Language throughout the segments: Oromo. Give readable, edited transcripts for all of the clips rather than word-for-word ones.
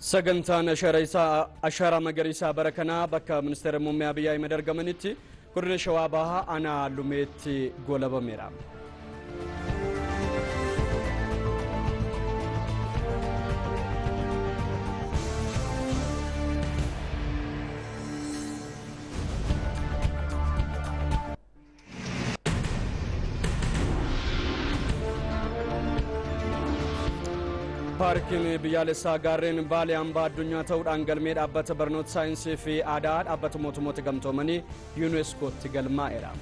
Sagantaan Ashaaraa Magariisaa bara kanaa bakka Ministeera Muummee Abiyyi Ahimad argamanitti godina Shawaa Bahaa aanaa Lumeetti goolabameera. Paarkiin biyyaalessaa gaarreen Baalee hambaa addunyaa ta'uudhaan galmee dhaabbata barnoota saayinsii fi aadaa dhaabbata mootummoota gamtoomanii yuuneeskootti galmaa'eera.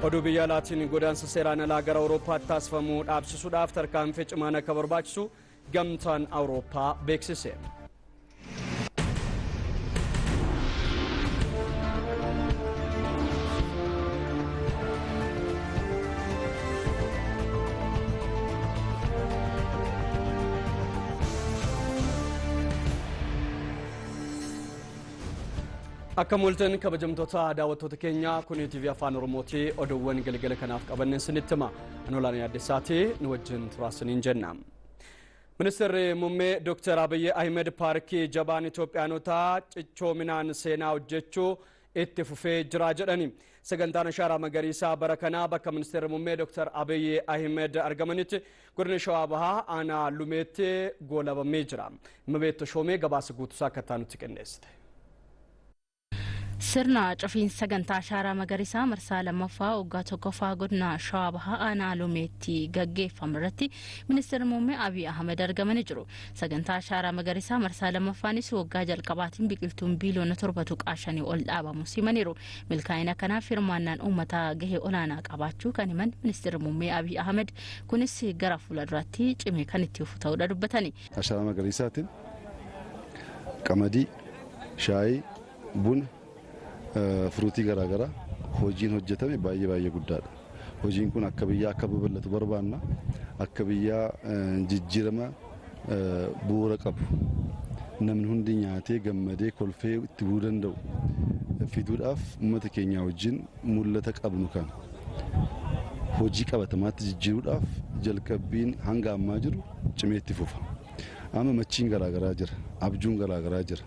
Oduu biyya alaatiin godaansa seeraan alaa gara Awurooppaatti taasifamu dhaabsisuudhaaf tarkaanfii cimaan akka barbaachisu gamtaan Awurooppaa beeksise. Akka mul'atan kabajamtoota daawwattoota keenyaa kun TV Afaan Oromooti oduuwwan galgala kanaaf qabanneen sinitti hima. Anolaan Yaaddeessaati nu wajjin turaasiniin jenna. Ministeerri Muummee Dr. Abiyyi Ahmed paarkii jabaan Itoophiyaanotaa cichoominaan seenaa hojjechuu itti fufee jira jedhani. Sagantaan Ashaaraa Magariisaa bara kanaa bakka Ministeerri Muummee Dr. Abiyyi Ahmed argamanitti godina Shawaa Bahaa aanaa Lumeetti goolabamee jira. Mabeetto Shoomee gabaasa guutuusaa akka taanutti qindeessite. Sirna cufiinsa sagantaa Ashaaraa Magariisaa marsaa lammaffaa waggaa tokkoffaa godina Shawaa Bahaa aanaa Lumeetti gaggeeffamu irratti Ministeerri Muummee Abiy Ahmed argamanii jiru. Sagantaa Ashaaraa Magariisaa marsaa lammaffaanis waggaa jalqabaatiin biqiltuun biiliyoona 7.5 ol dhaabamu simaniiru. Milkaa'ina kanaaf hirmaannaan uummataa gahee olaanaa qabaachuu kan himan Ministeerri Muummee Abiy Ahmed kunis gara fuulduraatti cimee kan itti fufu ta'uudha dubbatani. Ashaaraa Magariisaatiin qamadii, shaayii, buna, firuutii garaagaraa hojiin hojjetame baay'ee baay'ee guddaadha. Hojiin kun akka biyyaa akka babal'atu barbaanna. Akka biyyaa jijjiirama bu'uura qabu. Namni hundi nyaatee gammadee kolfee itti bu'uu danda'u fiduudhaaf uummata keenya wajjin mul'ata qabnu kana hojii qabatamaatti jijjiiruudhaaf jalqabbiin hanga ammaa jiru cimee itti fufa. Amma machiin garaagaraa jira, abjuun garaagaraa jira.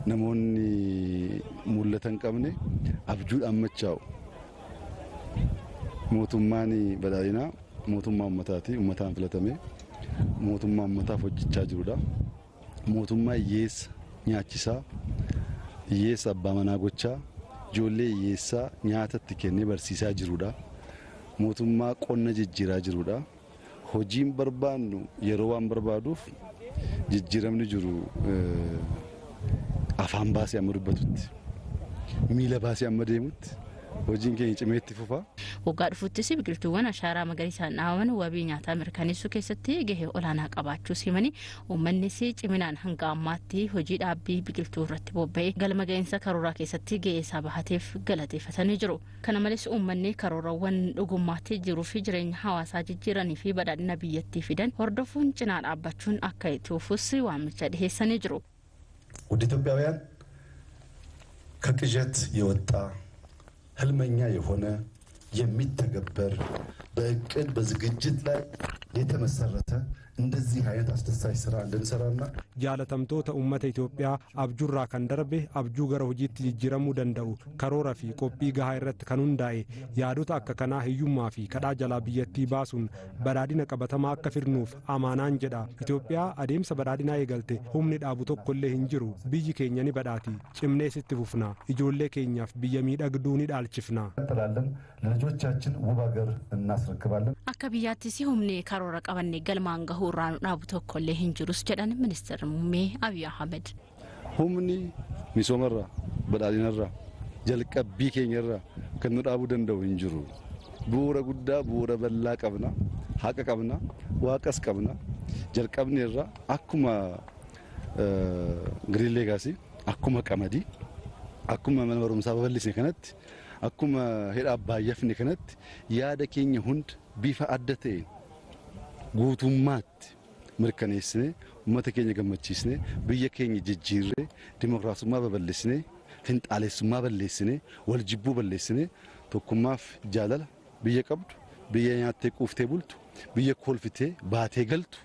Namoonni mul'ata hin qabne abjuudhaan machaa'u. Mootummaan badhaadhinaa mootummaa uummataati. Uummataan filatame mootummaa uummataaf hojjechaa jirudha. Mootummaa hiyyeessa nyaachisaa, hiyyeessa abbaa manaa gochaa, ijoollee hiyyeessaa nyaatatti kennee barsiisaa jirudha. Mootummaa qonna jijjiiraa jirudha. Hojiin barbaannu yeroo waan barbaaduuf jijjiiramni jiru afaan baasee amma dubbatutti, miila baasee amma deemutti hojiin keenya cimee itti fufa. Waggaa dhufuttis biqiltuuwwan ashaaraa magariisaan dhaabaman wabii nyaataa mirkaneessuu keessatti gahee olaanaa qabaachuu himanii uummannis ciminaan hanga ammaatti hojii dhaabbii biqiltuu irratti bobba'ee galma ga'iinsa karooraa keessatti gahee isaa bahateef galateeffatanii jiru. Kana malees uummanni karoorawwan dhugummaatti jiruu fi jireenya hawaasaa jijjiiranii fi badhaadhina biyyattii fidan hordofuun cinaa dhaabbachuun akka itti fufus waamicha dhiheessanii jiru. ውድ ኢትዮጵያውያን ከቅዠት የወጣ ህልመኛ የሆነ የሚተገበር በእቅድ በዝግጅት ላይ የተመሰረተ እንደዚህ አይነት አስደሳች ስራ እንድንሰራና Jaalatamtoota uummata Itoophiyaa, abjuurraa kan darbe abjuu gara hojiitti jijjiiramuu danda'u karoora fi qophii gahaa irratti kan hundaa'e yaadota akka kanaa hiyyummaa fi kadhaa jalaa biyyattii baasuun badhaadhina qabatamaa akka fidnuuf amaanaan jedha. Itoophiyaa adeemsa badhaadhinaa eegalte humni dhaabu tokkollee hin jiru. Biyyi keenya ni badhaati. Cimnees itti fufna. Ijoollee keenyaaf biyya miidhagduu ni dhaalchifna. እንጥላለን፣ ለልጆቻችን ውብ ሀገር እናስረክባለን። Akka biyyaattis humni karoora qabanne galmaan gahuu irraa nu dhaabu tokkollee hin jirus jedhan Ministeerri Muummee Abiy Ahmed. Humni misoomarraa, badhaadhinarraa, jalqabbii keenyarraa kan nu dhaabuu danda'u hin jiru. Bu'uura guddaa, bu'uura bal'aa qabna, haqa qabna, waaqas qabna. Jalqabni irraa akkuma Green Legacy, akkuma qamadii, akkuma mana barumsaa babal'isne kanatti, akkuma hidha abbaayyaafne kanatti yaada keenya hunda bifa adda ta'een guutummaatti mirkaneessine Uummata keenya gammachiisnee, biyya keenya jijjiirree, dimokiraasummaa babal'isnee, finxaalessummaa balleessinee, wal jibbuu balleessinee, tokkummaaf jaalala biyya qabdu, biyya nyaattee quuftee bultu, biyya kolfitee baatee galtu,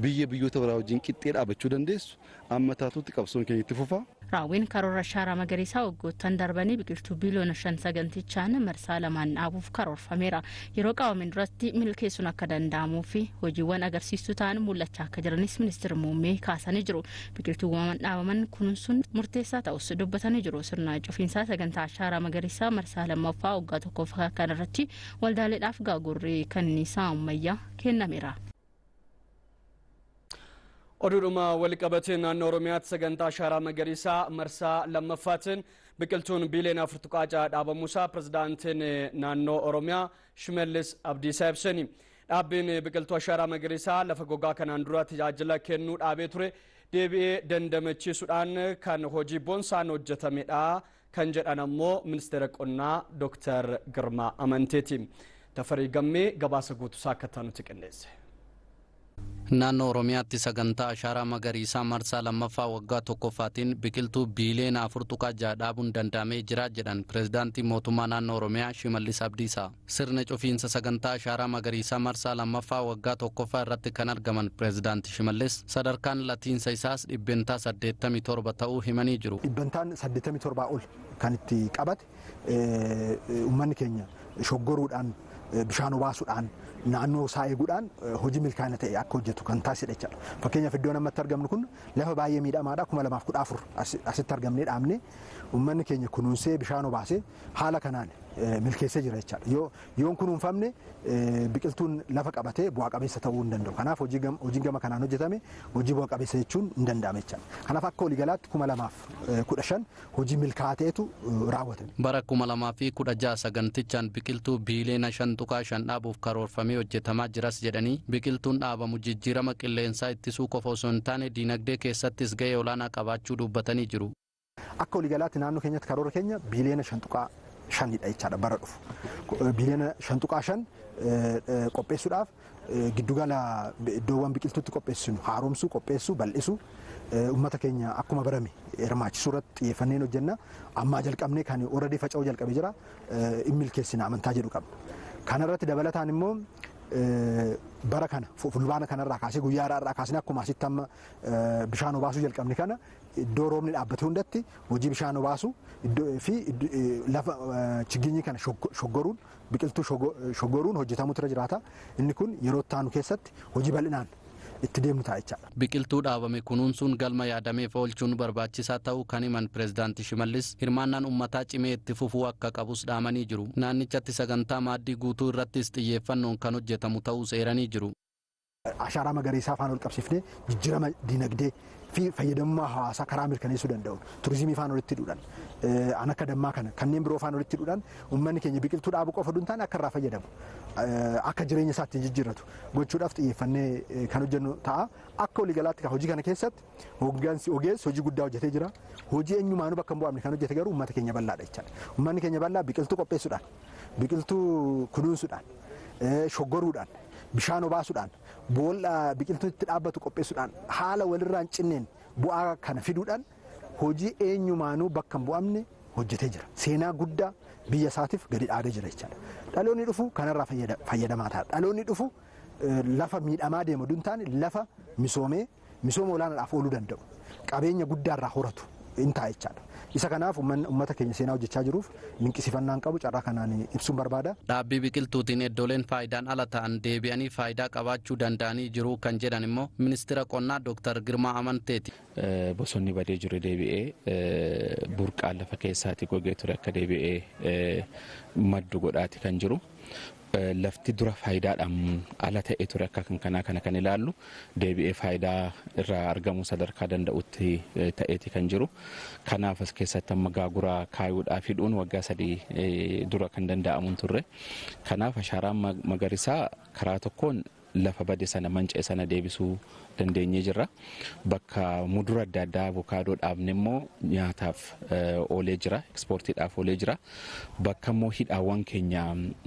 biyya biyyoota biraa wajjin qixxee dhaabachuu dandeessu amma taatutti qabsoon keenya itti fufa. Raawwiin karoora ashaaraa magariisaa waggoottan darbanii biqiltuu biliyoona 5 sagantichaan marsaa 2 dhaabuuf karoorfameera. Yeroo qabameen duratti milkeessuun akka danda'amuu fi hojiiwwan agarsiistuu ta'an mul'achaa akka jiranis ministeerri muummee kaasanii jiru. Biqiltuuwwan dhaabaman kunuunsuun murteessaa ta'us dubbatanii jiru. Sirna cufiinsaa sagantaa ashaaraa magariisaa marsaa 2ffaa waggaa 1ffaa kanarratti waldaaleedhaaf gaagurri kanniisaa ammayyaa kennameera. Oduudhuma walqabatee naannoo Oromiyaatti sagantaa ashaaraa magariisaa marsaa 2ffaatiin biqiltuun biliyoona 4.6 dhaabamuusaa pirezidaantiin naannoo Oromiyaa Shimallis Abdiisaa ibsani. Dhaabbiin biqiltuu ashaaraa magariisaa lafa gogaa kanaan dura tajaajila kennuu dhaabee ture deebi'ee dandamachiisuudhaan kan hojii boonsaan hojjetamedha kan jedhan ammoo ministeera qonnaa Dr. Girmaa Amanteeti. Tafarii Gammee gabaasa guutuusaa akka nuti qindeesse. Naannoo Oromiyaatti sagantaa ashaaraa magariisaa marsaa 2ffaa waggaa 1ffaatiin biqiltuu biliyoona 4.6 dhaabuun danda'amee jira jedhan pirezidaantii mootummaa naannoo Oromiyaa Shimallis Abdiisaa. Sirna cufiinsa sagantaa ashaaraa magariisaa marsaa 2ffaa waggaa 1ffaa irratti kan argaman pirezidaantii Shimallis sadarkaan latiinsa isaas 87% ta'uu himanii jiru. Dhibbantaan 87 ol kan itti qabate uummanni keenya shoggoruudhaan bishaan obaasuudhaan naannoo isaa eeguudhaan hojii milkaa'ina ta'e akka hojjetu kan taasisedha jechaadha. Fakkeenyaaf iddoon ammatti argamnu kun lafa baay'ee miidhamaadha. 2014 asitti argamnee dhaabne uummanni keenya kunuunsee bishaan obaasee haala kanaan milkeessee jira jechaadha. Yoo kunuunfamne biqiltuun lafa qabatee bu'aa qabeessa ta'uu hin danda'u. Kanaaf hojiin gama kanaan hojjetame hojii bu'aa qabeessa jechuun hin danda'ame jechaadha. Kanaaf akka waliigalaatti 2015 hojii milkaa'aa ta'etu raawwatame. Bara 2016 sagantichaan biqiltuu biliyoona 5.5 dhaabuuf karoorfamee hojjetamaa jiras jedhanii biqiltuun dhaabamu jijjiirama qilleensaa ittisuu qofa osoo hin taane diinagdee keessattis gahee olaanaa qabaachuu dubbatanii jiru. Akka waliigalaatti naannoo keenyatti karoora keenya biliyoona 5.5 dha jechaadha bara dhufu. Biliyoona 5.5 qopheessuudhaaf giddugala iddoowwan biqiltuutti qopheessinu haaromsuu, qopheessuu, bal'isuu uummata keenya akkuma barame hirmaachisuu irratti xiyyeeffanneen hojjenna. Ammaa jalqabnee kan oradii faca'uu jalqabee jira in milkeessina amantaa jedhu qabna. Kanarratti dabalataan immoo bara kana fulbaana kanarraa kaasee guyyaa har'aa kaasnee akkuma asitti amma bishaan obaasuu jalqabne kana iddoo roobni dhaabbate hundatti hojii bishaan obaasuu fi lafa chiginyii kana shoggoruun biqiltuu shoggoruun hojjetamutu irra jiraata. Inni kun yeroo itti keessatti hojii bal'inaan itti deemnu ta'a jechaadha. Biqiltuu dhaabame kunuunsuun galma yaadameef oolchuun barbaachisaa ta'uu kan himan pirezidaantii Shimallis hirmaannaan uummataa cimee itti fufuu akka qabus dhaamanii jiru. Naannichatti sagantaa maaddii guutuu irrattis xiyyeeffannoon kan hojjetamu ta'uu seeranii jiru. Ashaaraa magariisaa faana wal qabsiifnee jijjiirama diinagdee fi fayyadamummaa hawaasaa karaa mirkaneessuu danda'u turizimii faana walitti hidhuudhaan an akka dammaa kana kanneen biroo faana walitti hidhuudhaan uummanni keenya biqiltuu dhaabuu qofa osoo hin taane akka irraa fayyadamu akka jireenya isaatti jijjiirratu gochuudhaaf xiyyeeffannee kan hojjennu ta'a. Akka waliigalaatti hojii kana keessatti hooggansi ogeessi hojii guddaa hojjetee jira. Hojii eenyumaanuu bakka hin bu'amne kan hojjete garuu uummata keenya bal'aadha jechaadha. Uummanni keenya bal'aa biqiltuu qopheessuudhaan, biqiltuu kunuunsuudhaan, shoggoruudhaan, bishaan obaasuudhaan, boolla biqiltuu itti dhaabbatu qopheessuudhaan haala walirraa hin cinneen bu'aa kana fiduudhaan hojii eenyumaanuu bakka hin bu'amne hojjetee jira. Seenaa guddaa biyya isaatiif gadi dhaabee jira jechaadha. Dhaloonni dhufu kanarraa fayyadamaa ta'a. Dhaloonni dhufu lafa miidhamaa deemu osoo hin taane lafa misoomee misooma olaanaadhaaf ooluu danda'u qabeenya guddaarraa horatu in ta'a jechaadha. Isa kanaaf uummata keenya seenaa hojjechaa jiruuf dinqisiifannaan qabu carraa kanaan ibsuun barbaada. Dhaabbii biqiltuutiin iddooleen faayidaan ala ta'an deebi'anii faayidaa qabaachuu danda'anii jiru kan jedhan immoo ministeera qonnaa Dr. Girmaa Amanteeti. Bosonni badee jiru deebi'ee burqaan lafa keessaati gogee ture akka deebi'ee maddu godhaati kan jiru. Lafti dura faayidaadhaan ala ta'e ture akka kan kanaa kana kan ilaallu deebi'ee faayidaa irraa argamuu sadarkaa danda'utti ta'eeti kan jiru. Kanaaf as keessatti amma gaaguraa kaayuudhaaf hidhuun waggaa 3 dura kan danda'amu turre. Kanaaf ashaaraan magariisaa karaa tokkoon lafa bade sana manca'e sana deebisuu dandeenyee jirra. Bakka mudura adda addaa avokaadoo dhaabne immoo nyaataaf oolee jira, ekspoortiidhaaf oolee jira. Bakka immoo hidhaawwan keenya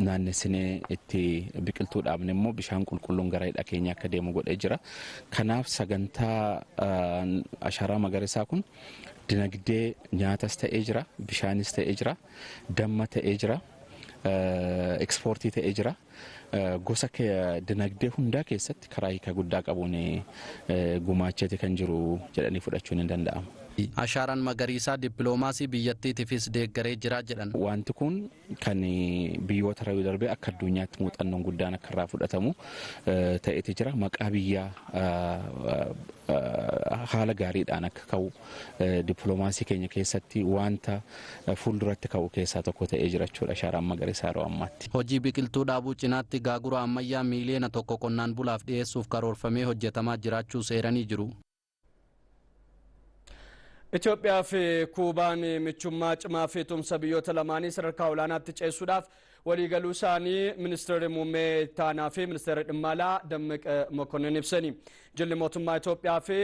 naannessinee itti biqiltuu dhaabne immoo bishaan qulqulluun gara hidha keenya akka deemu godhee jira. Kanaaf sagantaa ashaaraa magariisaa kun dinagdee nyaatas ta'ee jira, bishaanis ta'ee jira, damma ta'ee jira, ekspoortii ta'ee jira. Gosa dinagdee hundaa keessatti karaa hiika guddaa qabuun gumaacheeti kan jiru jedhanii fudhachuun hin danda'amu. Ashaaraan magariisaa dippiloomaasii biyyattiitiifis deeggaree jira jedhan. Wanti kun kan biyyoota irra darbee akka addunyaatti muuxannoon guddaan akka irraa fudhatamu ta'eeti jira. Maqaa biyyaa haala gaariidhaan akka ka'u dippiloomaasii keenya keessatti wanta fuulduratti ka'u keessaa tokko ta'ee jira jechuudha ashaaraan magariisaa yeroo ammaatti. Hojii biqiltuu dhaabuu cinaatti gaagura ammayyaa miiliyoona 1 qonnaan bulaaf dhiyeessuuf karoorfamee hojjetamaa jiraachuu seeranii jiru. Itoophiyaa fi Kuubaan michummaa cimaa fi tumsa biyyoota lamaanii sadarkaa olaanaatti ceessuudhaaf waliigaluu isaanii ministeerri muummee ittaanaa fi ministeerri dhimma alaa Dammaqee Mokonnin ibsani. Jilli mootummaa Itoophiyaa fi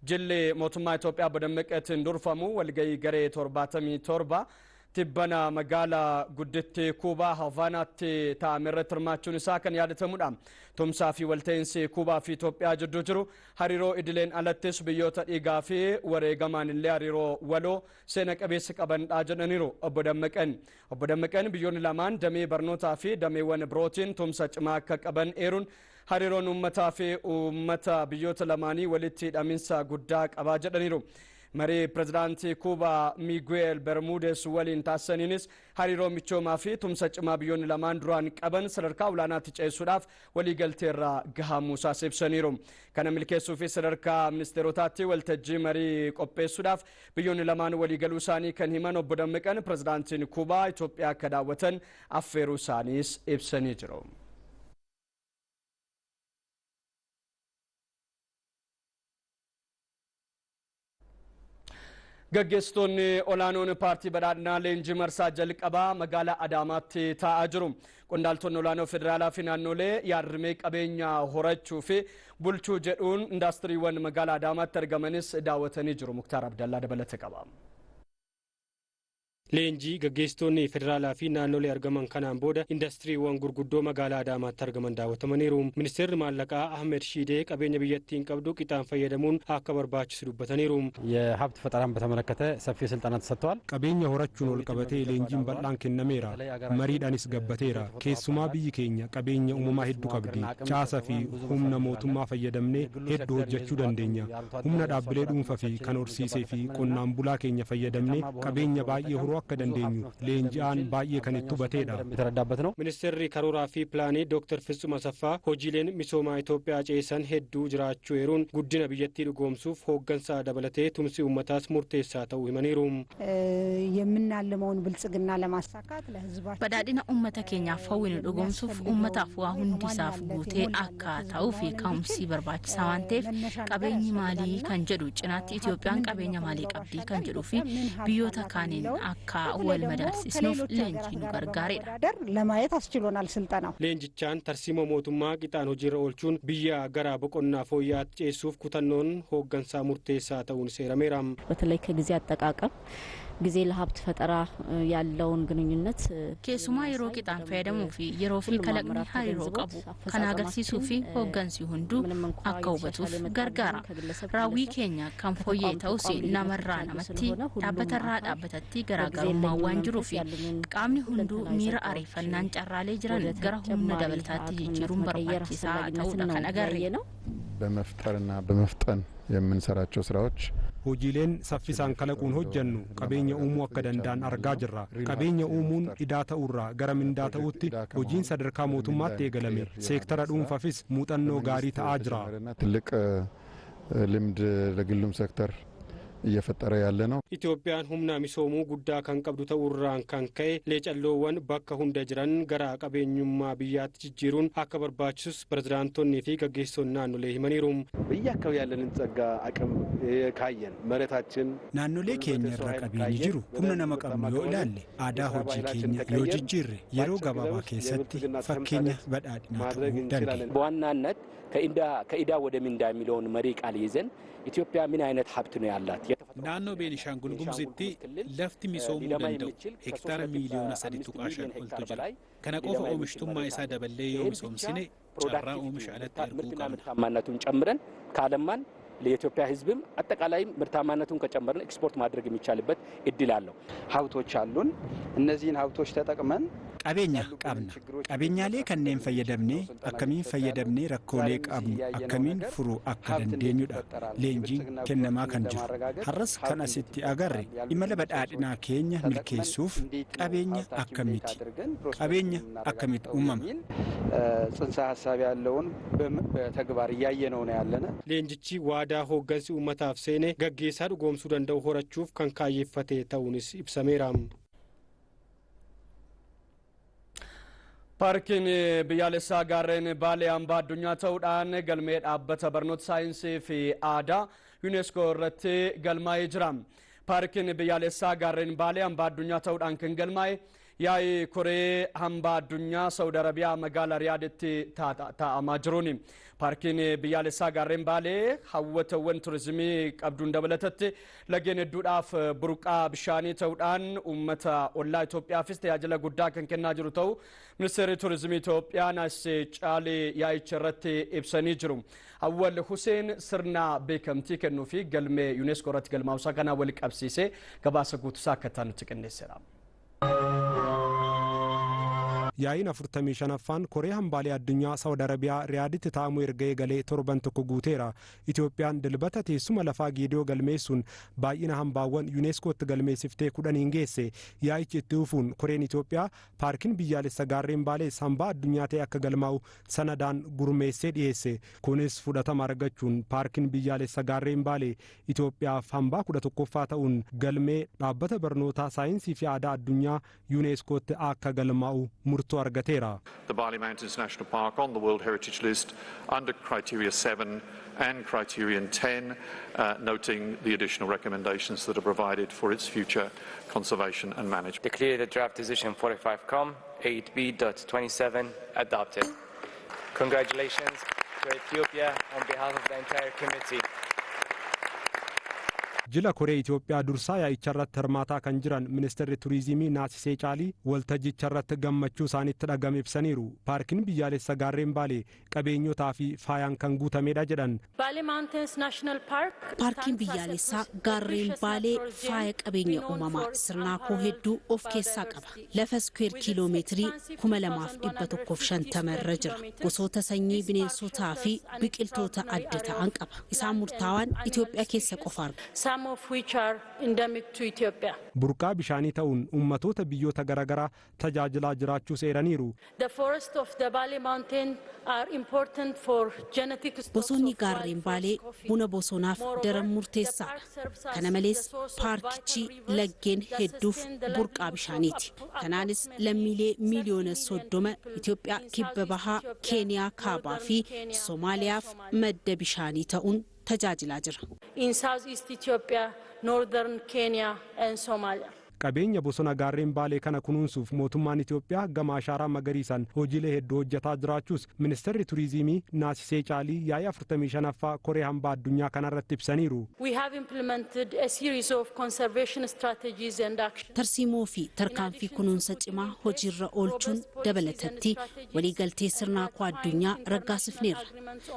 jilli mootummaa Itoophiyaa obbo Dammaqeetiin durfamu walgahii garee 77 tibbana magaalaa guddittii Kuubaa Havaanaatti taa'ame irratti hirmaachuun isaa kan yaadatamudha. Tumsaa fi walta'iinsi Kuubaa fi Itoophiyaa jidduu jiru hariiroo idileen alattis biyyoota dhiigaa fi wareegamaan illee hariiroo waloo seena qabeessa qabanidha jedhaniiru obbo Dammaqeen. Obbo Dammaqeen biyyoonni lamaan damee barnootaa fi dameewwan birootiin tumsa cimaa akka qaban eeruun hariiroon uummataa fi uummata biyyoota lamaanii walitti hidhaminsa guddaa qabaa jedhaniiru. Marii pirezidaantii Kuubaa Miguel Bermudez waliin taasisaniinis hariiroo michoomaa fi tumsa cimaa biyyoonni lamaan duraan qaban sadarkaa olaanaatti ceessuudhaaf waliigalteerra gahamuu isaas ibsaniiru. Kana milkeessuufis sadarkaa ministeerotaatti waltajjii marii qopheessuudhaaf biyyoonni lamaan waliigaluu isaanii kan himan obbo Dammaqeen pirezidaantiin Kuubaa Itoophiyaa akka daawwatan affeeruu isaaniis ibsanii jiru. Gaggeessitoonni olaanoon paartii badhaadhinaa leenjii marsaa jalqabaa magaalaa Adaamaatti taa'aa jiru. Qondaaltonni olaanoo federaalaa fi naannolee yaadrimee qabeenya horachuu fi bulchuu jedhuun indaastiriiwwan magaalaa Adaamaatti argamanis daawwatanii jiru. Muktaar Abdallaa dabalata qaba. Leenjii gaggeessitoonni federaalaa fi naannolee argaman kanaan booda indastiriiwwan gurguddoo magaalaa Adaamaatti argaman daawwatamaniiru. Ministeerri maallaqaa Ahmed Shiidee qabeenya biyyattiin qabdu qixaan fayyadamuun akka barbaachisu dubbataniiru. የሀብት ፈጠራን በተመለከተ ሰፊ ስልጠና ተሰጥቷል። Qabeenya horachuun ol qabatee leenjiin bal'aan kennameera. Mariidhaanis gabbateera. Keessumaa biyyi keenya qabeenya uumamaa hedduu qabdi. Caasa fi humna mootummaa fayyadamnee hedduu hojjechuu dandeenya. Humna dhaabbilee dhuunfaa fi kan horsiisee fi qonnaan bulaa keenya fayyadamnee qabeenya baay'ee horuu akka dandeenyu leenji'aan baay'ee kan itti hubateedha. የተረዳበት ነው። Ministeerri karooraa fi pilaanii Dr. Fitsum Asaffaa hojiileen misoomaa Itoophiyaa ceesan hedduu jiraachuu eeruun guddina biyyattii dhugoomsuuf hooggansaa dabalatee tumsi uummataas murteessaa ta'uu himaniiru. የምናልመውን ብልጽግና ለማሳካት ለህዝባችን Badhaadhina uummata keenyaaf hawwinu dhugoomsuuf uummataaf waa hundisaaf guutee akka ta'uu fi ka'umsi barbaachisaa waan ta'eef qabeenyi maalii kan jedhu cinaatti Itoophiyaan qabeenya maalii qabdi kan jedhuu fi biyyoota kaaniin akka wal madaalsisnuuf leenjii nu gargaareedha. ለማየት አስችሎናል ስልጠናው። Leenjichaan tarsiimoo mootummaa qixaan hojiirra oolchuun biyya gara boqonnaa fooyya'aatti ceessuuf kutannoon hooggansaa murteessaa ta'uun seerameera. በተለይ ከጊዜ አጠቃቀም ጊዜ ለሀብት ፈጠራ ያለውን ግንኙነት Keessumaa yeroo qixaan fayyadamuu fi yeroo fi kalaqni hariiroo qabu kan agarsiisuu fi hooggansi hunduu akka hubatuuf gargaara. Raawwii keenya kan fooyya'e ta'us namarraa namatti dhaabbatarraa dhaabbatatti garaagarummaa waan jiruu fi qaamni hunduu miira ariifannaan carraalee jiran gara humna dabalataatti jijjiiruun barbaachisaa ta'uudha kan agarre. በመፍጠርና በመፍጠን የምንሰራቸው ስራዎች Hojiileen saffisaan kalaquun hojjennu qabeenya uumuu akka danda'an argaa jirra. Qabeenya uumuun idaa ta'uurraa gara mindaa ta'uutti hojiin sadarkaa mootummaatti eegalame seektara dhuunfaafis muuxannoo gaarii ta'aa jira. ትልቅ ልምድ ለግሉም ሴክተር እየፈጠረ ያለ ነው። Itoophiyaan humna misoomuu guddaa kan qabdu ta'uurraan kan ka'e leecalloowwan bakka hunda jiran gara qabeenyummaa biyyaatti jijjiiruun akka barbaachisus pirezidaantonnii fi gaggeessitoonni naannolee himaniiru. በየአካባቢ ያለንን ጸጋ አቅም ካየን መሬታችን Naannolee keenya irra qabeenyi jiru humna nama qabnu yoo ilaalle, aadaa hojii keenya yoo jijjiirre, yeroo gabaabaa keessatti fakkeenya badhaadhinaa ta'uu dandeenya. በዋናነት ከኢዳ ወደ ምንዳ የሚለውን መሪ ቃል ይዘን ኢትዮጵያ ምን አይነት ሀብት ነው ያላት? Naannoo Beenishaangul Gumuzitti lafti misoomuu danda'u hektaara miiliyoona 3.5 oltu jira. Kana qofa oomishtummaa isaa daballee yoo misoomsine carraa oomisha alatti erguu qabna. ምርታማነቱን ጨምረን ካለማን ለኢትዮጵያ ሕዝብም አጠቃላይ ምርታማነቱን ከጨመርን ኤክስፖርት ማድረግ የሚቻልበት እድል አለው። ሀብቶች አሉን። እነዚህን ሀብቶች ተጠቅመን Qabeenya qabna. Qabeenyaalee kanneen fayyadamnee akkamiin fayyadamnee rakkoolee qabnu akkamiin furuu akka dandeenyudha leenjiin kennamaa kan jiru. Har'as kan asitti agarre imala badhaadhinaa keenya milkeessuuf qabeenya akkamiiti? Qabeenya akkamitti uumama? ጽንሰ ሀሳብ ያለውን በተግባር እያየነው ነው ያለነ። Leenjichi waadaa hooggansi uummataaf seene gaggeessaa dhugoomsuu danda'u horachuuf kan kaayyeeffate ta'uunis ibsameera. Paarkiin biyyaalessaa gaarreen Baalee hambaa addunyaa ta'uudhaan galmee dhaabbata barnoota saayinsii fi aadaa UNESCO irratti galmaa'ee jira. Paarkiin biyyaalessaa gaarreen Baalee hambaa addunyaa ta'uudhaan kan galmaa'e yaa'ii koree hambaa addunyaa Saudi Arabiyaa magaalaa Riyaaditti taa'amaa jiruuni. Paarkiin biyyaalessaa gaarreen Baalee hawwatawwan turizimii qabduun dabalatatti lageen hedduudhaaf burqaa bishaanii ta'uudhaan uummata ollaa Itoophiyaafis tajaajila guddaa kan kennaa jiru ta'u ministeerri turizimii Itoophiyaa Naasisee Caalii yaa'icha irratti ibsanii jiru. Awwal Huseen sirna beekamtii kennuu fi galmee UNESCO irratti galmaa'uusaa kanaa wal qabsiisee gabaasa guutuusaa akka nutti qindeesseera. Yaa'iin 45ffaan koree hambaalee addunyaa Saawud Arabiyaa Riyaaditti taa'amuu erga eegalee torban tokko guuteera. Itoophiyaan Dilbata teessuma lafaa Geediyoo galmeessuun baay'ina hambaawwan Yuuneeskootti galmeessiftee 10n geesse. Yaa'ichi itti fufuun koreen Itoophiyaa paarkiin biyyaalessa gaarreen Baalees hambaa addunyaa ta'e akka galmaa'u sanadaan gurmeessee dhiyeesse. Kunis fudhatama argachuun paarkiin biyyaalessa gaarreen Baalee Itoophiyaaf hambaa 11ffaa ta'uun galmee dhaabbata barnootaa saayinsii fi aadaa addunyaa Yuuneeskootti akka galmaa'u murtoo argateera. The Bali Mountains National Park on the World Heritage List under Criteria 7 and Criterion 10, noting the additional recommendations that are provided for its future conservation and management. Declare the draft decision 45 COM 8B.27 adopted. Congratulations to Ethiopia on behalf of the entire committee. Jila koree Itoophiyaa dursaa yaa'icharratti hirmaataa kan jiran ministeerri turizimii Naasisee Caalii waltajjicharratti gammachuu isaanitti dhagame ibsaniiru. Paarkiin biyyaalessa gaarreen Baalee qabeenyotaa fi faayaan kan guutamedha jedhan. Paarkiin biyyaalessaa gaarreen Baalee faaya qabeenya uumamaa sirnaakoo hedduu of keessaa qaba. Lafa iskuweer kiiloomeetirii 2150 irra jira. Gosoota sanyii bineensotaa fi biqiltoota adda ta'an qaba. Isaan murtaawaan Itoophiyaa keessa qofa argama. Some of which are endemic to Ethiopia. Burqaa bishaanii ta'uun ummatoota biyyoota garaagaraa tajaajilaa jiraachuu seeraniiru. The forests of the Bale Mountain are important for genetic stocks. Bosonni gaarreen Baalee buna bosonaaf daran murteessaadha. Kana malees paarkichi laggeen hedduuf burqaa bishaaniiti. Kanaanis lammiilee miiliyoona 30 Itoophiyaa kibba bahaa, Keeniyaa kaabaa fi Somaaliyaaf madda bishaanii ta'uun tajaajilaa jira. In southeast Ethiopia, northern Kenya and Somalia. Qabeenya bosona gaarreen Baalee kana kunuunsuuf mootummaan Itoophiyaa gama ashaaraa magariisaan hojiilee hedduu hojjetaa jiraachuus ministeerri turizimii Naasisee Caalii yaa'ii 45ffaa koree hambaa addunyaa kanarratti ibsaniiru. We have implemented a series of conservation strategies and actions. Tarsiimoo fi tarkaanfii kunuunsa cimaa hojiirra oolchuun dabalatatti waliigaltee sirnaakoo addunyaa raggaasifneerra.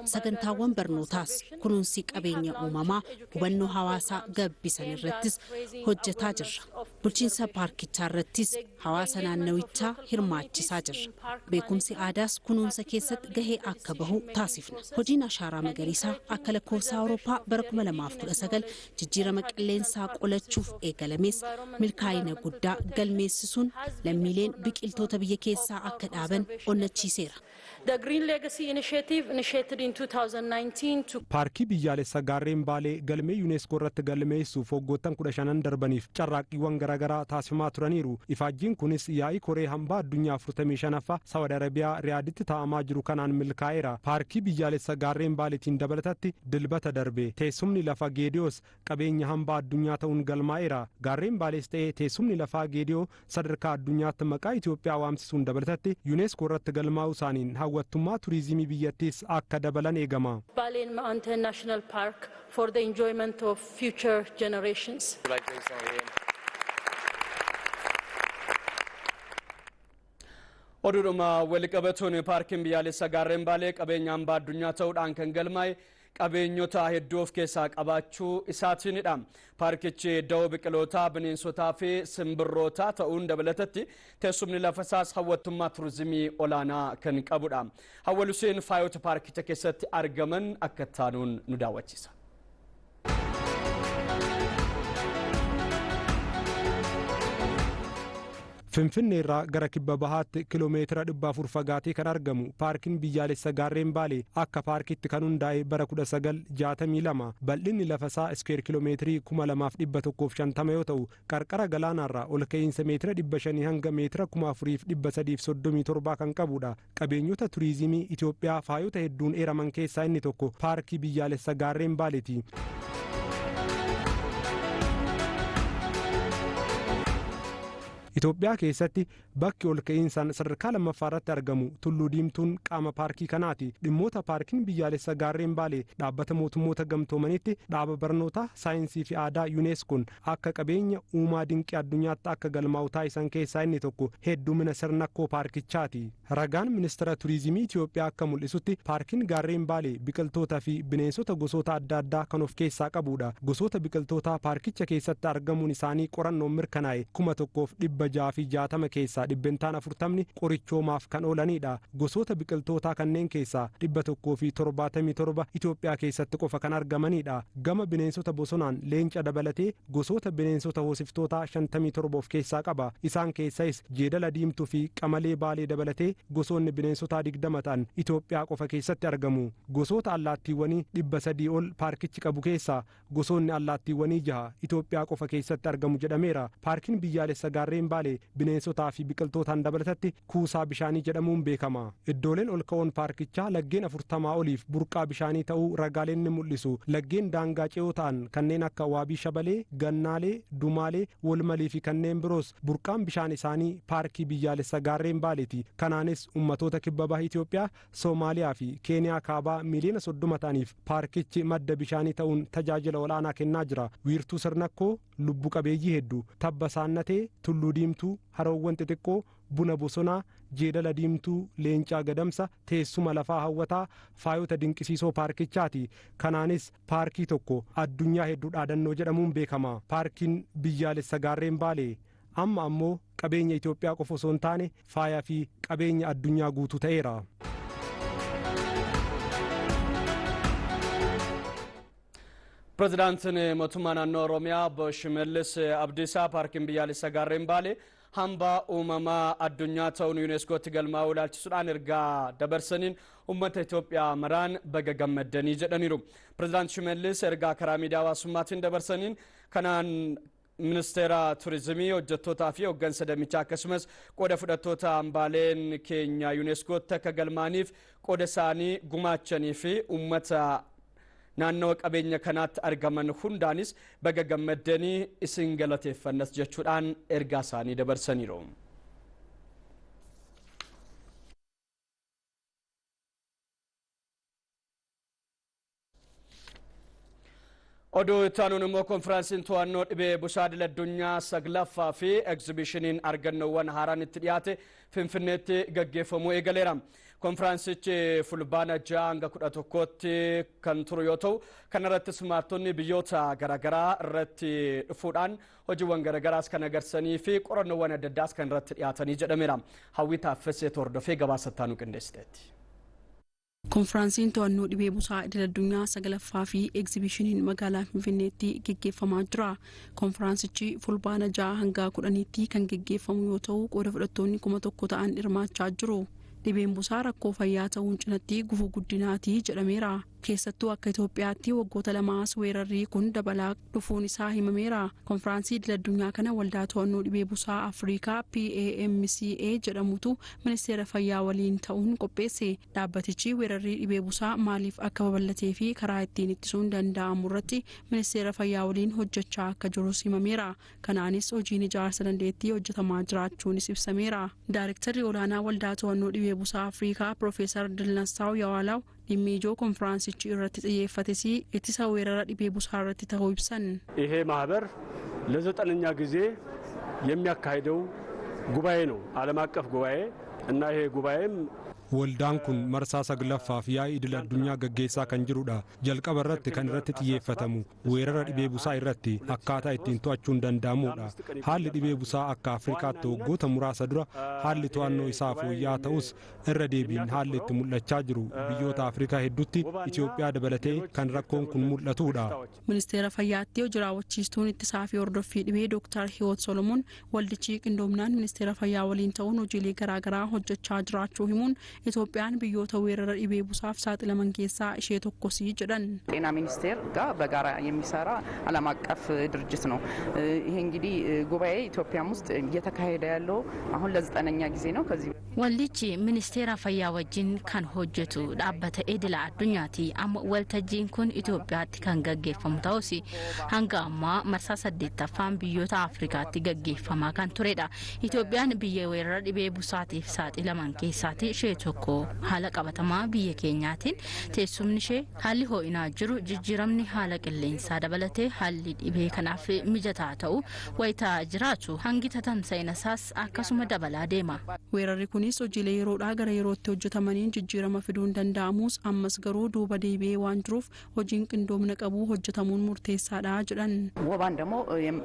Sagantaawwan barnootaas kunuunsi qabeenya uumamaa hubannoo hawaasaa gabbisan irrattis hojjetaa jirra. Bulchiinsa paarkichaa irrattis hawaasa naannawichaa hirmaachisaa jirra. Beekumsi aadaas kunuunsa keessatti gahee akka bahu taasifna. Hojiin ashaaraa magariisaa akka lakkoofsa Awurooppaa bara 2019 jijjiirama qilleensaa qolachuuf eegalames milkaa'ina guddaa galmeessisuun lammiileen biqiltoota biyya keessaa akka dhaaban onnachiiseera. The Green Legacy Initiative initiated in 2019 to Paarkii biyyaalessa gaarreen Baalee galmee UNESCO irratti galmeessuuf waggoottan 15 darbaniif carraaqqiiwwan garaagaraa taasifamaa turaniiru. Ifaajjiin kunis yaa'ii koree hambaa addunyaa 45ffaa Saawud Arabiyaa Riyaaditti taa'amaa jiru kanaan milkaa'eera. Paarkii biyyaalessa gaarreen Baaleetiin dabalatatti dilbata darbe teessumni lafa Geediyoos qabeenya hambaa addunyaa ta'uun galmaa'eera. Gaarreen Baalees ta'ee teessumni lafaa Geediyoo sadarkaa addunyaatti maqaa Itoophiyaa waamsisuun dabalatatti UNESCO irratti galmaa'uu isaaniin hawwattummaa turizimii biyyattiis akka dabalan eegama. Bale Mountain National Park for the enjoyment of future generations. Oduudhuma walqabatuun paarkiin biyyaalessa gaarreen Baalee qabeenya hambaa addunyaa ta'uudhaan kan galmaa'e qabeenyota hedduu of keessaa qabaachuu isaatiinidha. Paarkichi dawoo biqilootaa, bineensotaa fi simbirrootaa ta'uun dabalatatti teessumni lafa isaas hawwattummaa turizimii olaanaa kan qabudha. Hawwal Huseen faayota paarkicha keessatti argaman akka taanuun nu daawwachiisa. Finfinnee irraa gara kibba bahaatti kiiloomeetira 400 fagaatee kan argamu paarkiin biyyaalessa gaarreen Baalee akka paarkiitti kan hundaa'e bara 1962 bal'inni lafa isaa iskuweer kiiloomeetirii 2150 yoo ta'u qarqara galaanaarraa ol ka'iinsa meetira 500 hanga meetira 4337 kan qabudha. Qabeenyota turizimii Itoophiyaa faayota hedduun eeraman keessaa inni tokko paarkii biyyaalessa gaarreen Baaleeti. Itoophiyaa keessatti bakki ol ka'iinsaan sadarkaa lammaffaa irratti argamu Tulluu Diimtuun qaama paarkii kanaati. Dhimmoota paarkiin biyyaalessa gaarreen Baalee dhaabbata mootummoota gamtoomaniitti dhaaba barnootaa saayinsii fi aadaa UNESCOon akka qabeenya uumaa dinqii addunyaatti akka galmaa'u taasisan keessaa inni tokko heddumina sirnakkoo paarkichaati. Ragaan ministeera turizimii Itoophiyaa akka mul'isutti paarkiin gaarreen Baalee biqiltoota fi bineensota gosoota adda addaa kan of keessaa qabudha. Gosoota biqiltootaa paarkicha keessatti argamuun isaanii qorannoon mirkanaa'e 1660 keessaa 40% qorichoomaaf kan oolanidha. Gosoota biqiltootaa kanneen keessaa 177 Itoophiyaa keessatti qofa kan argamanidha. Gama bineensota bosonaan leenca dabalatee gosoota bineensota hoosiftootaa 57 of keessaa qaba. Isaan keessais jeedala diimtuu fi qamalee Baalee dabalatee gosoonni bineensotaa 20 ta'an Itoophiyaa qofa keessatti argamu. Gosoota allaattiiwwanii 300 ol paarkichi qabu keessaa gosoonni allaattiiwwanii 6 Itoophiyaa qofa keessatti argamu jedhameera. Paarkiin biyyaalessa gaarreen Baalee bineensotaa fi biqiltootaan dabalatatti kuusaa bishaanii jedhamuun beekama. Iddooleen ol ka'oon paarkichaa laggeen 40 oliif burqaa bishaanii ta'uu ragaaleen ni mul'isu. Laggeen daangaa ce'oo ta'an kanneen akka Waabii Shabalee, Gannaalee, Dumaalee, Walmalii fi kanneen biroos burqaan bishaan isaanii paarkii biyyaalessa gaarreen Baaleeti. Kanaanis ummatoota kibba baha Itoophiyaa, Soomaaliyaa fi Keeniyaa kaabaa miiliyoona 30 ta'aniif paarkichi madda bishaanii ta'uun tajaajila olaanaa kennaa jira. Wiirtuu sirnakkoo lubbu qabeeyyii hedduu tabba saannatee, Tulluu Diimtuu, haroowwan xixiqqoo, buna bosonaa, jeedala diimtuu, leencaa gadamsa, teessuma lafaa hawwataa faayota dinqisiisoo paarkichaati. Kanaanis paarkii tokko addunyaa hedduu dhaadannoo jedhamuun beekama. Paarkiin biyyaalessa gaarreen Baalee amma ammoo qabeenya Itoophiyaa qofa osoo hin taane faayaa fi qabeenya addunyaa guutuu ta'eera. Pireezidaantiin mootummaa naannoo Oromiyaa obbo Shimallis Abdiisaa paarkiin biyyaalessa gaarreen Baalee hambaa uumamaa addunyaa ta'uun UNESCOtti galmaa'uu ilaalchisuudhaan ergaa dabarsaniin uummata Itoophiyaa maraan baga gammaddanii jedhaniiru. Pireezidaant Shimallis ergaa karaa miidiyaa hawaasummaatiin dabarsaniin kanaan ministeera turizimii hojjettootaa fi hooggansa damichaa akkasumas qooda fudhattoota hambaaleen keenya UNESCOtti akka galmaaniif qooda isaanii gumaachanii fi uummata naannoo qabeenya kanaatti argaman hundaanis baga gammaddanii isin galateeffannas jechuudhaan ergaa isaanii dabarsaniiru. Oduu itti immoo konfiraansiin to'annoo dhibee busaa idil addunyaa 9ffaa fi egzibishiniin argannoowwan haaraan itti dhiyaate Finfinneetti gaggeeffamuu eegaleera. Konfiraansichi fulbaana 6 hanga 11tti kan turu yoo ta'u, kanarrattis hirmaattonni biyyoota garaagaraa irratti dhufuudhaan hojiiwwan garaagaraas kan agarsiisanii fi qorannoowwan adda addaas kan irratti dhiyaatanii jedhameera. Hawwii Taaffesee hordofee gabaasa itti qindeessiteetti. Konfiraansiin to'annoo dhibee busaa idil addunyaa 9ffaa fi egzibishiniin magaalaa Finfinneetti gaggeeffamaa jira. Konfiraansichi fulbaana 6 hanga 10tti kan gaggeeffamu yoo ta'u, qooda fudhattoonni 1000 ta'an hirmaachaa jiru. Dhibeen busaa rakkoo fayyaa ta'uun cinatti gufuu guddinaati jedhameera. Keessattuu akka Itoophiyaatti waggoota lamaas weerarri kun dabalaa dhufuun isaa himameera. Konfiraansii idil addunyaa kana waldaa to'annoo dhibee busaa Afrikaa PAMCA jedhamutu ministeera fayyaa waliin ta'uun qopheesse. Dhaabbatichi weerarri dhibee busaa maaliif akka babal'atee fi karaa ittiin ittisuun danda'amu irratti ministeera fayyaa waliin hojjechaa akka jirus himameera. Kanaanis hojiin ijaarsa dandeettii hojjetamaa jiraachuunis ibsameera. Daarektarri olaanaa waldaa to'annoo dhibee busaa Afrikaa Piroofeesar Dilnassaaw Yawaalaw dhimmi ijoo konfiraansichi irratti xiyyeeffates ittisa weerara dhibee busaa irratti ta'uu ibsan. ይሄ ማህበር ለ9ኛ ጊዜ የሚያካሂደው ጉባኤ ነው፣ ዓለም አቀፍ ጉባኤ እና ይሄ ጉባኤም Waldaan kun marsaa 9ffaaf yaa'ii idil addunyaa gaggeessaa kan jirudha. Jalqaba irratti kan irratti xiyyeeffatamu weerara dhibee busaa irratti akkaataa ittiin to'achuun danda'amudha. Haalli dhibee busaa akka Afrikaatti waggoota muraasa dura haalli to'annoo isaa fooyya'aa ta'us irra deebiin haalli itti mul'achaa jiru biyyoota Afrikaa hedduutti Itoophiyaa dabalatee kan rakkoon kun mul'atudha. Ministeera Fayyaatti hojii raawwachiistuun ittisaa fi hordoffii dhibee Dooktar Hiwoot Solomoon waldichi qindoomnaan ministeera fayyaa waliin ta'uun hojiilee garaagaraa hojjechaa jiraachuu himuun Itoophiyaan biyyoota weerara dhibee busaaf saaxilaman keessaa ishee tokkosi jedhan. ጤና ሚኒስቴር ጋር በጋራ የሚሰራ ዓለም አቀፍ ድርጅት ነው። ይሄ እንግዲህ ጉባኤ ኢትዮጵያም ውስጥ እየተካሄደ ያለው አሁን ለ9ኛ ጊዜ ነው። ከዚህ Waldichi ministeera fayyaa wajjin kan hojjetu dhaabbata idila addunyaati. Amma waltajjiin kun Itoophiyaatti kan gaggeeffamu ta'us hanga ammaa marsaa 8ffaan biyyoota Afrikaatti gaggeeffamaa kan turedha. Itoophiyaan biyya weerara dhibee busaatiif saaxilaman keessaati ishee tokko. Haala qabatamaa biyya keenyaatiin teessumni ishee, haalli ho'inaa jiru, jijjiiramni haala qilleensaa dabalatee haalli dhibee kanaaf mijataa ta'u wayitaa jiraatu hangi tatamsa'ina isaas akkasuma dabalaa deema. Weerarri kunis hojiilee yeroodhaa gara yerootti hojjetamaniin jijjiirama fiduun danda'amus ammas garuu duuba deebi'ee waan jiruuf hojiin qindoomina qabu hojjetamuun murteessaadha jedhan. ወባን ደግሞ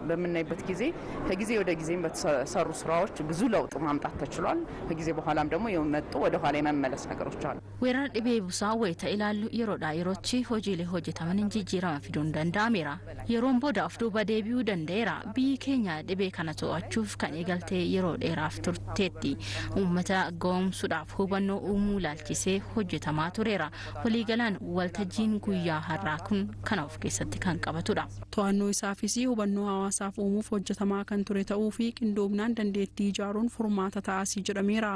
በምናይበት ጊዜ ከጊዜ ወደ ጊዜም በተሰሩ ስራዎች ብዙ ለውጥ ማምጣት ተችሏል። ከጊዜ በኋላም ደግሞ የመጡ ወደ ኋላ የመመለስ ነገሮች አሉ። Weerara dhibee busaa wayita ilaallu yeroodhaa yerootti hojiilee hojjetamaniin jijjiirama fiduun danda'ameera. Yeroon booda of duuba deebi'uu danda'eera. Biyyi keenya dhibee kana to'achuuf kan eegalte yeroo dheeraaf turteetti. Uummata ga'oomsuudhaaf hubannoo uumuu ilaalchisee hojjetamaa tureera. Waliigalaan waltajjiin guyyaa har'aa kun kana of keessatti kan qabatudha. To'annoo isaafis hubannoo hawaasaaf uumuuf hojjetamaa kan ture ta'uu fi qindoomnaan dandeettii ijaaruun furmaata ta'asii jedhameera.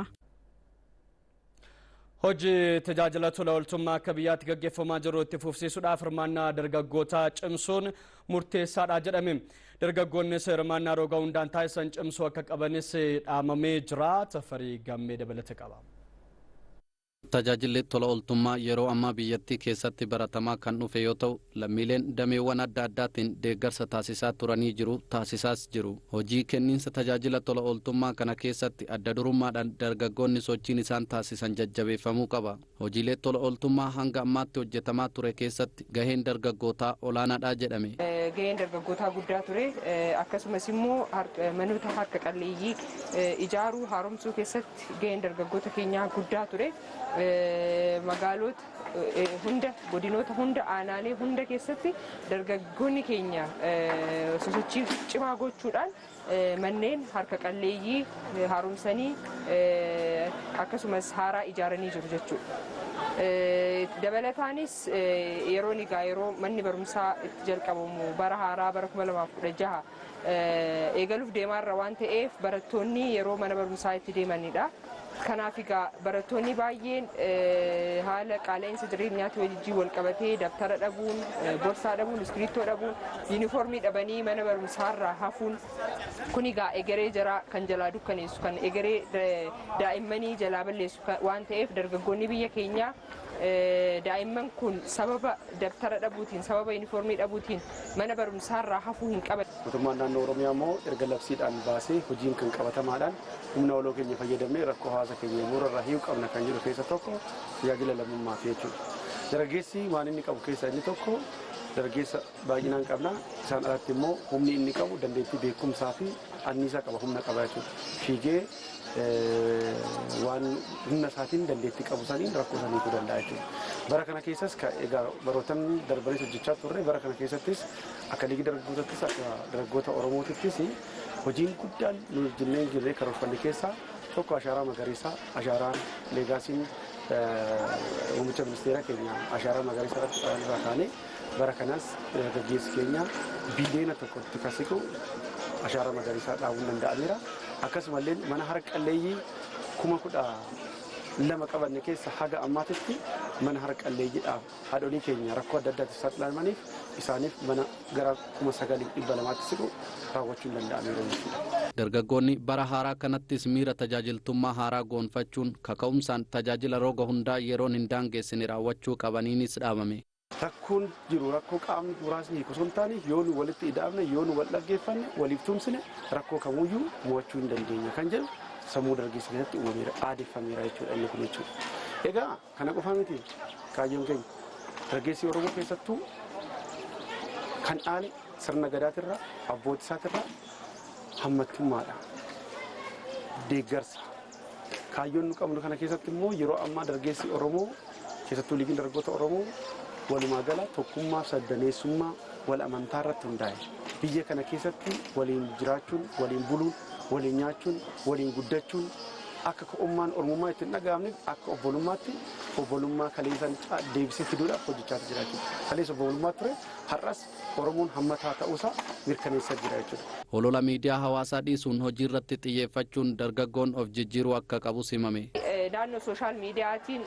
Hojii tajaajila tola ooltummaa akka biyyaatti gaggeeffamaa jiru itti fufsiisuudhaaf hirmaannaa dargaggootaa cimsuun murteessaadha jedhame. Dargaggoonnis hirmaannaa roga hundaan taasisan cimsuu akka qabanis dhaamamee jira. Tafarii Gammee dabalata qaba. Tajaajilli tola ooltummaa yeroo ammaa biyyattii keessatti baratamaa kan dhufe yoo ta'u, lammiileen dameewwan adda addaatiin deeggarsa taasisaa turanii jiru, taasisaas jiru. Hojii kenniinsa tajaajila tola ooltummaa kana keessatti adda durummaadhaan dargaggoonni sochiin isaan taasisan jajjabeeffamuu qaba. Hojiilee tola ooltummaa hanga ammaatti hojjetamaa ture keessatti gaheen dargaggootaa olaanaadha jedhame. Gaheen dargaggootaa guddaa ture, akkasumas immoo manoota harka qalleeyyii ijaaruu haaromsuu keessatti gaheen dargaggoota keenyaa guddaa ture. Magaalota hunda, godinoota hunda, aanaalee hunda keessatti dargaggoonni keenya sosochii cimaa gochuudhaan manneen harka qalleeyyii haaromsanii akkasumas haaraa ijaaranii jiru jechuudha. Dabalataanis yeroon egaa yeroo manni barumsaa itti jalqabamu bara haaraa bara 2016 eegaluuf deemaarra waan ta'eef barattoonni yeroo mana barumsaa itti deemanidha. Kanaaf egaa barattoonni baay'een haala qaala'insa jireenyaatti wajjin wal qabatee dabtara dhabuun, borsaa dhabuun, iskiriiptoo dhabuun, yuunifoormii dhabanii mana barumsaarraa hafuun kun egaa egeree jaraa kan jalaa dukkaneessu, kan egeree daa'immanii jalaa balleessu waan ta'eef dargaggoonni biyya keenyaa Daa'imman kun sababa dabtara dhabuutiin, sababa yuunifoormii dhabuutiin mana barumsaarraa hafuu hin qaban. Mootummaan naannoo Oromiyaa immoo erga labsiidhaan baasee hojiin kan qabatamaadhaan humna waloo keenya fayyadamnee rakkoo hawaasa keenya bu'uurarraa hiikuu qabna kan jedhu keessa tokko tajaajila lammummaaf jechuudha. Dargaggeessi waan inni qabu keessaa inni tokko dargaggeessa baay'inaan qabna. Isaan alatti immoo humni inni qabu dandeettii beekumsaa fi anniisaa qaba, humna qaba jechuudha. Fiigee waan humna isaatiin dandeettii qabu saniin rakkoo sanii hiikuu danda'a jechuudha. Bara kana keessas egaa barootan darbanis hojjechaa turre, bara kana keessattis akka liigii dargaggootatti akka dargaggoota Oromootittis hojiin guddaan nu hojjennee jirree karoorfanne keessaa tokko ashaaraa magariisaa, ashaaraan leegaasiin muummicha ministeera keenya ashaaraa magariisaa irratti qaban irraa kaanee bara kanas dargaggeessi keenya biliyoona tokkotti kan siqu ashaaraa magariisaa dhaabuun danda'ameera. Akkasumallee mana harqalleeyyii 12,000 qabanne keessa haga ammaatitti mana harqalleeyyiidhaaf haadholii keenya rakkoo adda addaatiif saaxilamaniif isaaniif mana gara 9,200tti siqu raawwachuun danda'ameera jechuudha. Dargaggoonni bara haaraa kanattis miira tajaajiltummaa haaraa goonfachuun kaka'umsaan tajaajila roga hundaa yeroon hin daangeessine raawwachuu qabaniinis dhaabame. Rakkoon jiru rakkoo qaamni muraasni hiiku osoo hin taane yoo nu walitti ida'amne, yoo nu wal dhaggeeffanne, waliif tumsine rakkoo kamuyyuu mo'achuu hin dandeenya kan jedhu sammuu dargaggeessa keessatti uumameera, aadeffameera jechuudha inni kun jechuudha. Egaa kana qofaa miti kaayyoon keenya dargaggeessi Oromoo keessattuu kan dhaale sirna gadaatirraa abbootii isaatirraa hammattummaadha, deeggarsa. Kaayyoon nu qabnu kana keessatti immoo yeroo ammaa dargaggeessi Oromoo keessattuu liigiin dargaggoota Oromoo walumaa gala tokkummaa fi saddaneessummaa wal amantaa irratti hundaa'e biyya kana keessatti waliin jiraachuun, waliin buluun, waliin nyaachuun, waliin guddachuun akka ko'ummaan Oromummaa ittiin dhaga'amneef akka obbolummaatti obbolummaa kaleessaan deebisee fiduudhaaf hojjechaa jira jechuudha. Kaleessa obbolummaa ture, har'as Oromoon hammataa ta'uusaa mirkaneessaa jira jechuudha. Holola miidiyaa hawaasaa dhiisuun hojii irratti xiyyeeffachuun dargaggoon of jijjiiruu akka qabu simame. Naannoo sooshaal miidiyaatiin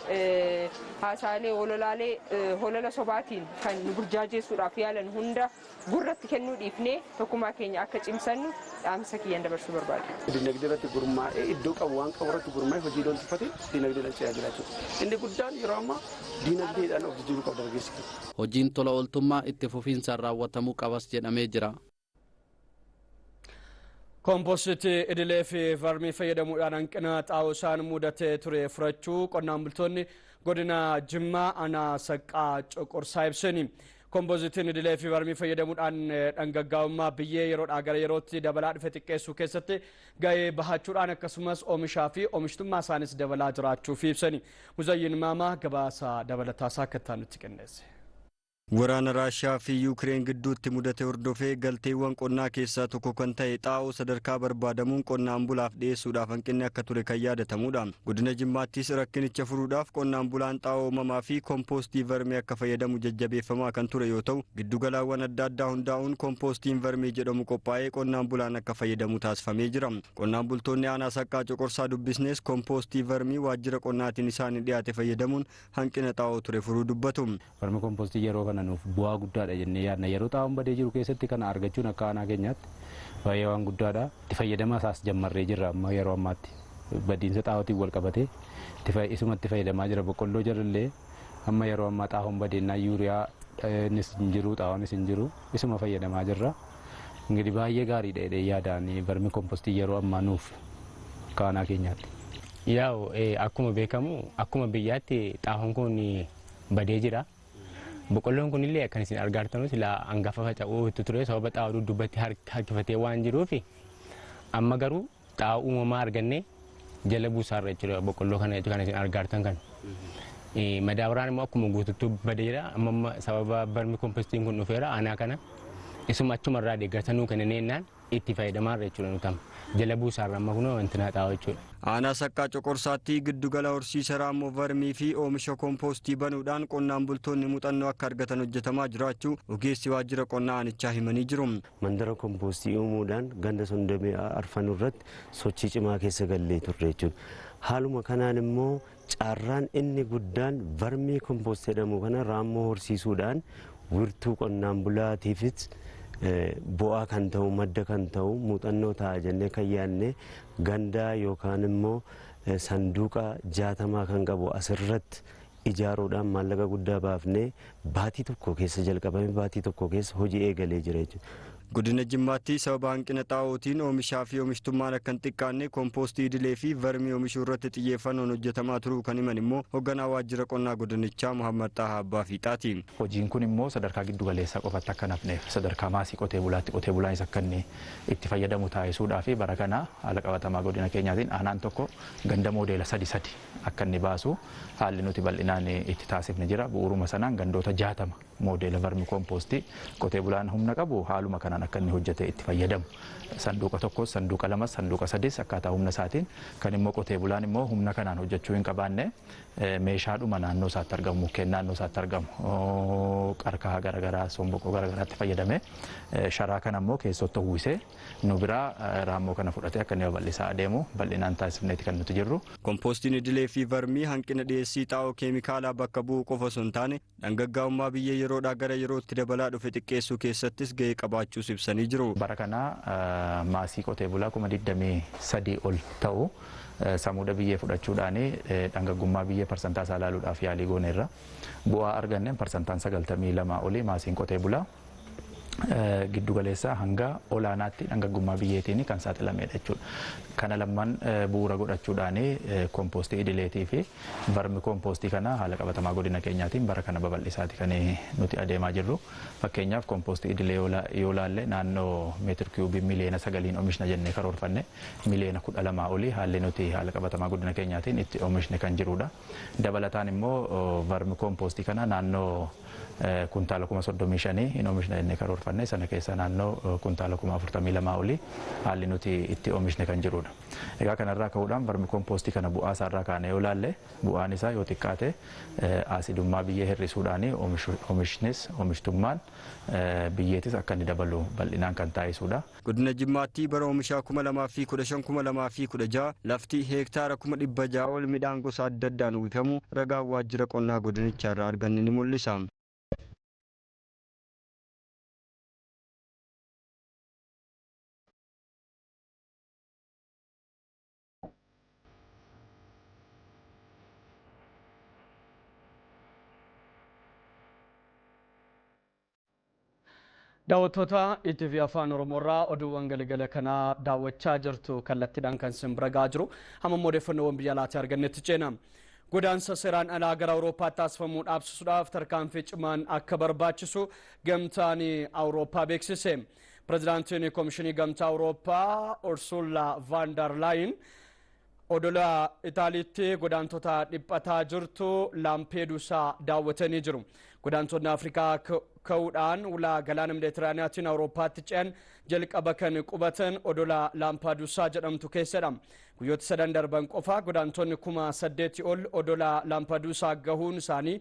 haasaalee hololaalee holola sobaatiin kan nu burjaajessuudhaaf yaalan hunda gurratti kennuu dhiifnee tokkummaa keenya akka cimsannu dhaamsa kiyyaan dabarsuu barbaada. Dinagdee irratti gurmaa'ee iddoo qabu waan qabu irratti gurmaa'ee hojii lolchifatee dinagdeedhaan ce'aa jira jechuudha. Inni guddaan yeroo ammaa dinagdeedhaan of jijjiiruu qaba dargaggeessi. Hojiin tola ooltummaa itti fufiinsaan raawwatamuu qabas jedhamee jira. Kompoositii idilee fi varmii fayyadamuudhaan hanqina xaa'oo isaan mudatee ture furachuu qonnaan bultoonni godina Jimmaa aanaa Saqqaa Coqorsaa ibsani. Kompoositiin idilee fi varmii fayyadamuudhaan dhangaggaa'ummaa biyyee yeroodhaa gara yerootti dabalaa dhufe xiqqeessuu keessatti gahee bahachuudhaan akkasumas oomishaa fi oomishtummaa isaanis dabalaa jiraachuuf ibsani. Muzayyin Maamaa gabaasa dabalataasaa akka nutti qindeesse. Waraana Raashiyaa fi Yuukireen gidduutti mudate hordofee galteewwan qonnaa keessaa tokko kan ta'e xaa'oo sadarkaa barbaadamuun qonnaan bulaaf dhiyeessuudhaaf hanqinni akka ture kan yaadatamudha. Godina Jimmaattis rakkinicha furuudhaaf qonnaan bulaan xaa'oo uumamaa fi kompoostii varmii akka fayyadamu jajjabeeffamaa kan ture yoo ta'u, giddugalaawwan adda addaa hundaa'uun kompoostiin varmii jedhamu qophaa'ee qonnaan bulaan akka fayyadamu taasifamee jira. Qonnaan bultoonni aanaa Saqqaa Coqorsaa dubbisnes kompoostii varmii waajjira qonnaatiin isaanii dhiyaate fayyadamuun hanqina xaa'oo ture furuu dubbatu. Varmii kompoostii yeroo kana nuuf bu'aa guddaadha jennee yaadna. Yeroo xaa'oon badee jiru keessatti kana argachuun akka aanaa keenyaatti baay'ee waan guddaadha. Itti fayyadama isaas jammarree jirra amma yeroo ammaatti. Badiinsa xaa'ootiin wal qabatee isumatti fayyadamaa jira. Boqqolloo jarrillee amma yeroo ammaa xaa'oon badeennaa yuuriyaa innis hin jiru, xaa'oonis hin jiru, isuma fayyadamaa jirra. Ingidihi baay'ee gaariidha jedhee yaadaan varmi kompoostii yeroo ammaa nuuf akka aanaa keenyaatti. Yaa'u akkuma beekamu akkuma biyyaatti xaa'oon kun badee jira. Boqqolloon kunillee akkan isin argaa silaa hangafa faca'uu itti ture sababa xaa'oo dudduubatti harkifatee waan jiruuf amma garuu xaa'oo uumamaa argannee jala buusaarra jechuudha boqqolloo kana jechuudha kan isin argaa kan. Madaabaraan immoo akkuma guutuutti badeera amma sababa barmi kompostiin kun dhufeera aanaa kana isuma achumarraa deeggarsa nuu kennaniinnaan itti fayyadamaarra jechuudha nuti jala buusaarra amma kunoo wanti naa xaa'oo jechuudha. Aanaa Saqqaa Coqorsaatti giddugala horsiisa raammoo varmii fi oomisha kompoostii banuudhaan qonnaan bultoonni muuxannoo akka argatan hojjetamaa jiraachuu ogeessi waajjira qonnaa aanichaa himanii jiru. Mandara kompoostii uumuudhaan ganda sondamee arfan irratti sochii cimaa keessa gallee turre jechuudha. Haaluma kanaan immoo carraan inni guddaan varmii kompoostii jedhamu kana raammoo horsiisuudhaan wirtuu qonnaan bulaatiifis bu'aa kan ta'u madda kan ta'u muuxannoo ta'a jennee kan yaadne gandaa yookaan immoo sanduuqa 60 kan qabu asirratti Ijaaruudhaan maallaqa guddaa baafnee baatii tokko keessa jalqabame, baatii tokko keessa hojii eegalee jira jechuudha. Godina Jimmaatti sababa hanqina xaa'ootiin oomishaa fi oomishtummaan akka hin xiqqaanne koompoostii idilee fi varmii oomishuu irratti xiyyeeffannoon hojjetamaa turuu kan himan immoo hoogganaa waajjira qonnaa godinichaa Muhammad Xaahaa Abbaa Fiixaati. Hojiin kun immoo sadarkaa giddu galeessaa qofatti akka nafneef sadarkaa maasii qotee bulaatti qotee bulaanis akka inni itti fayyadamu taasisuudhaa fi bara kana haala qabatamaa godina keenyaatiin aanaan tokko ganda moodeela 3 akka inni baasu haalli nuti bal'inaan itti taasifne jira. Bu'uuruma sanaan gandoota 60 moodeela varmii koompoostii qotee bulaan humna qabu haaluma kanaan akka inni hojjetee itti fayyadamu. Sanduuqa tokkos, sanduuqa lamas, sanduuqa sadis akkaataa humna isaatiin kan immoo qotee bulaan immoo humna kanaan hojjechuu hin qabaanne meeshaadhuma naannoo isaatti argamu, mukkeen naannoo isaatti argamu, qarkaa garaagaraa, somboqoo garaagaraatti fayyadamee sharaa kana immoo keessatti uwwisee nu biraa raammoo kana fudhatee akka inni babal'isaa adeemu bal'inaan taasifneeti kan nuti jirru. Kompoostiin idilee fi varmii hanqina dhiyeessii xaa'oo keemikaalaa bakka bu'uu qofa osoo hin taane dhangaggaa'ummaa biyyee yeroodhaa gara yerootti dabalaa dhufe xiqqeessuu keessattis gahee qabaachuus ibsanii jiru. Bara kana maasii qotee bulaa 23,000 ol ta'u samuuda biyyee fudhachuudhaan dhangaggummaa biyyee parsantaa isaa ilaaluudhaaf yaalii gooneerra. Bu'aa arganneen parsantaan 92 olii maasiin qotee bulaa giddu galeessaa hanga olaanaatti dhangaggummaa biyyeetiin kan saaxilamedha jechuudha. Kana lamaan bu'uura godhachuudhaan koompoostii idileetii fi varmi koompoostii kana haala qabatamaa godina keenyaatiin bara kana babal'isaati kan nuti adeemaa jirru. Fakkeenyaaf koompoostii idilee yoo laalle naannoo meetir kiiyuubii miliyoona 9 oomishna jennee karoorfanne miliyoona 12 olii haalli nuti haala qabatamaa godina keenyaatiin itti oomishne kan jirudha. Dabalataan immoo varmi koompoostii kana naannoo kuntaala 35,000 hin oomishna jennee karoorfanne sana keessa naannoo kuntaala 42,000 olii haalli nuti itti oomishne kan jirudha. Egaa kanarraa ka'uudhaan varmi koompoostii kana bu'aa isaarraa kaanee yoo laalle bu'aan isaa yoo xiqqaate asidummaa biyyee hir'isuudhaan oomishnis oomishtummaan biyyeetis akka inni dabalu bal'inaan kan taasisudha. Godina Jimmaatti bara oomishaa 2015 2016 lafti heektaara 600,000 ol midhaan gosa adda addaan uwwifamu ragaa waajjira qonnaa godinichaa irraa arganne ni mul'isa. Daawwattoota ETV Afaan Oromoorraa oduuwwan galgala kanaa daawwachaa jirtu kallattiidhaan kan isin bira gahaa jiru. Hamma odeeffannoowwan biyya alaatii argannetti ceena. Godaansa seeraan alaa gara Awurooppaatti taasifamuu dhaabsisuudhaaf tarkaanfii cimaan akka barbaachisu gamtaan Awurooppaa beeksise. Pireezidaantiin Koomishinii Gamtaa Awurooppaa Ursula van der Leyen odola Itaaliitti godaantota dhiphataa jirtu Laampeeduusaa daawwatanii jiru. Godaantonni Afrikaa ka'uudhaan ulaa galaana Meeditiraaniyaatiin Awurooppaatti ce'an jalqaba kan qubatan odola Laampeeduusaa jedhamtu keessadha. Guyyoota sadan darban qofa godaantonni 8,000 ol odola Laampeeduusaa gahuun isaanii